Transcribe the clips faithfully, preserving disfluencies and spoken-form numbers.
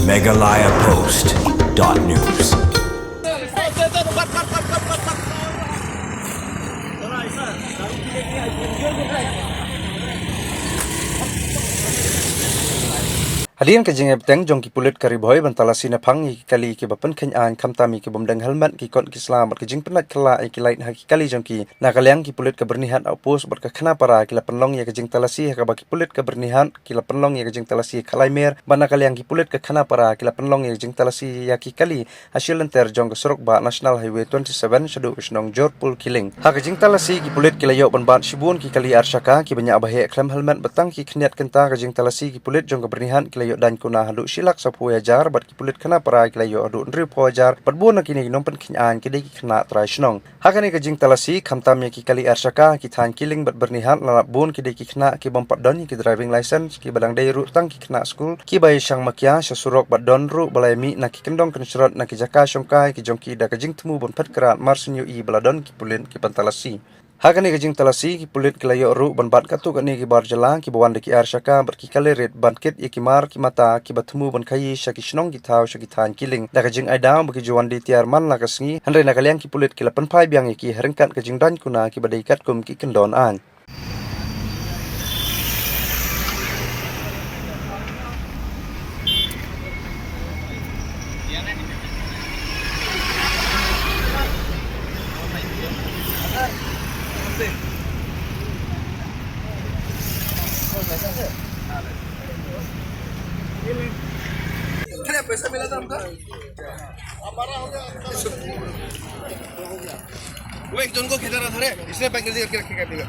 Meghalaya Post dot news. Hadien ka jingïabteng jong ki pulit ka Ri Bhoi ban talasi naphang ïa ki kali kiba pynkheiñ aiñ khamtam ïa ki bym deng helmet, ki kot ki sla bad ka jingpynlait khyllah ïa ki lait ha ki kali jong ki, na ka liang ki pulit ka Byrnihat Outpost bad ka Khanapara ki la pynlong ïa ka jingtalasi, ha kaba ki pulit ka Byrnihat ki la pynlong ïa ka jingtalasi ha Khlaïmer, bad na ka liang ki pulit ka Khanapara ki la pynlong ïa ka jingtalasi ïa ki kali ha shi lynter jong ka surok bah National Highway twenty-seven shaduh shnong Jorpul Kiling. Ha ka jingtalasi ki pulit ki la ïoh ban bat shibun ki kali arshaka kiba ñiah ba heh khlem helmet, bad tang ki khyndiat kynta ka jingtalasi ki pulit jong ka Byrnihat ki la ïoh daiñ kuna haduh shi lak saphew hajar, bad ki pulit Khanapara ki la ïoh haduh hynriewphew hajar, bad bun na kine ki nongpynkheiñ aiñ ki dei ki khynnah trai shnong. Ha kane ka jingtalasi, khamtam ïa ki kali arshaka ha ki thaiñ Kiling bad Byrnihat, la lap bun ki dei ki khynnah ki bym pat don ïa ki driving license, kiba dang dei ruh tang ki khynnah skul, kiba ïashang makia sha surok bad don ruh ba la ïamih na ki kyndong kynshrot na ki jaka shongkai ki jong ki da ka jingthmu ban phet krad mar shu ïohi ba la don ki pulit ki ban talasi. Ha kane ka jingtalasi ki pulit ki la ïoh ruh ban bat katto katne ki bar jylla kiba wan da ki arshaka bad ki kali rit ban kit ïa ki mar ki mata kiba thmu ban khaïi sha ki shnong ki thaw sha ki thaiñ Kiling, da ka jingai daw ba ki ju wan die tiar man la ka sngi, hynrei na ka liang ki pulit ki la pynphai biang ïa ki ha ryngkat ka jingdaiñ kuna kiba dei katkum ki kyndon aiñ. अरे, पैसा मिला था हमको। वो एक जन को खेदा रहा था रे, इसने पैक जल्दी करके रखेगा, देगा।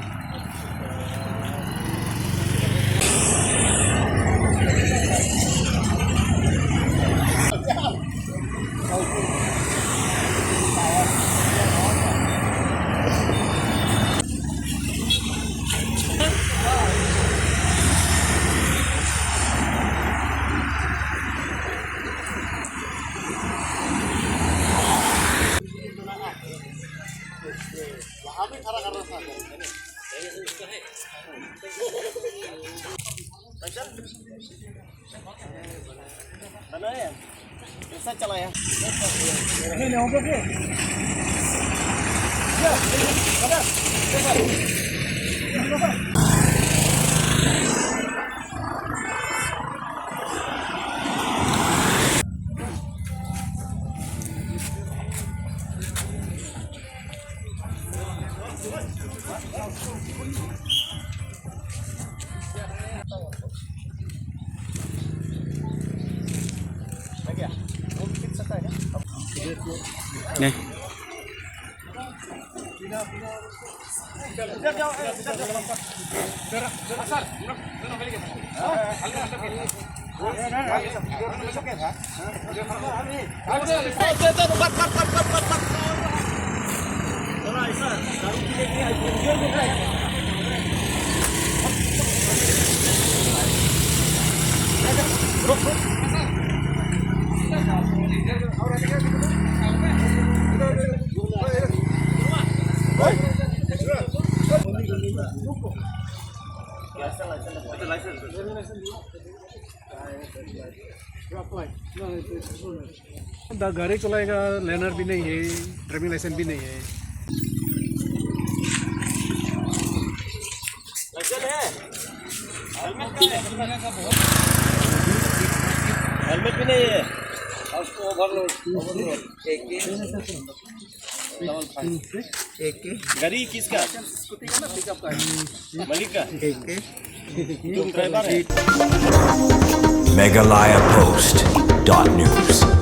द गाड़ी चलाएगा, लाइसेंस भी नहीं है, ड्राइविंग लाइसेंस भी नहीं है। लाइसेंस है? हेलमेट का है? हेलमेट भी नहीं है। उसको ओवरलोड, ओवरलोड। गाड़ी किसका? मालिक का? तुम ड्राइवर है? Meghalaya Post dot news.